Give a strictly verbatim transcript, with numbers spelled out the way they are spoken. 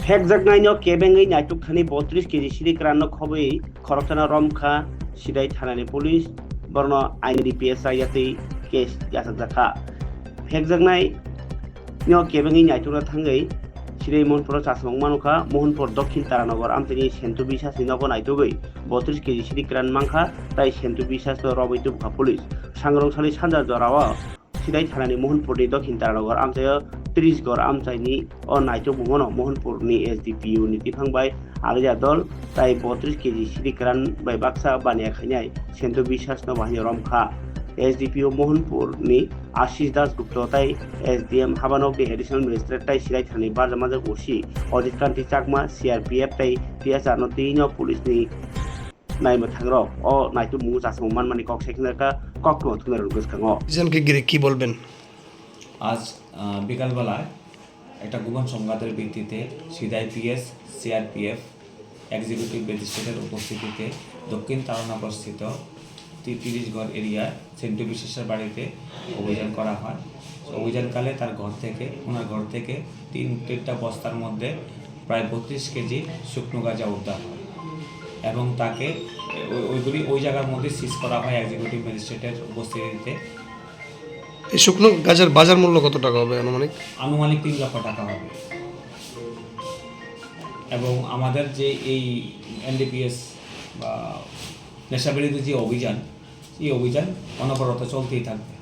Phekjaknaino kebengwi naituk thani botris kg sidi kwranno khobwi khoroksano romkha Sidai thanani police, borno aini D P S yatwi case yachakjakha. Phekjaknaino kebengwi naitukna thangwi Sidai Mohanpuro chasmung manukha. Mohanpur Dokhin Taranagar amchaini Sentu Bisasni nogo naitugwi botris kg sidi kwran mankha, tai Sentu Bisasno romwi tubukha police. Sangrong sani sanja jorao Sidai thanani Mohanpurni Dokhin Taranagar amchaio tris gor amchaini o naitukmungno Mohanpurni S D P O ni tiphang bai alija dol tai botris kg sidi kwran bai baksa baniya khainai Sentu Bisasno bahai romkha. S D P O Mohanpurni Ashish Das Gupta tai S D M Habanokni Additional Magistrate tai Sidai thanani barjamajak O C Ajit Kanti Chakma, C R P F tai T S R no twi no police ni naimwthangrok o naitukmungo chasmung manmani kok sai khna kha, kokno thumnairok bwskango. Jan ke gire ki bolben? আজ আহ, বিকালবেলায় একটা গোপন সংবাদের ভিত্তিতে সিদাই PS, CRPF, executive ম্যাজিস্ট্রেটের উপস্থিতিতে দক্ষিণ তারানগরস্থিত তি- তিরিশ গড় এরিয়ার সেন্টু বিশ্বাসের বাড়িতে অভিযান করা হয়। অভিযানকালে তার ঘর থেকে, ওনার ঘর থেকে তিন তিনটা বস্তার মধ্যে প্রায় বত্রিশ কেজি শুকনো গাঁজা উদ্ধার হয় এবং তাকে ওই- ওইগুলি ওই জায়গার মধ্যে সিজ করা হয় এক্সিকিউটিভ ম্যাজিস্ট্রেটের উপস্থিতিতে। এই শুকনো গাজার বাজার মূল্য কত টাকা হবে আনুমানিক? আনুমানিক তিন লক্ষ টাকা হবে। এবং আমাদের যে এই এনডিপিএস বা নেশাবিরোধী যে অভিযান, এই অভিযান অনবরত চলতেই থাকবে।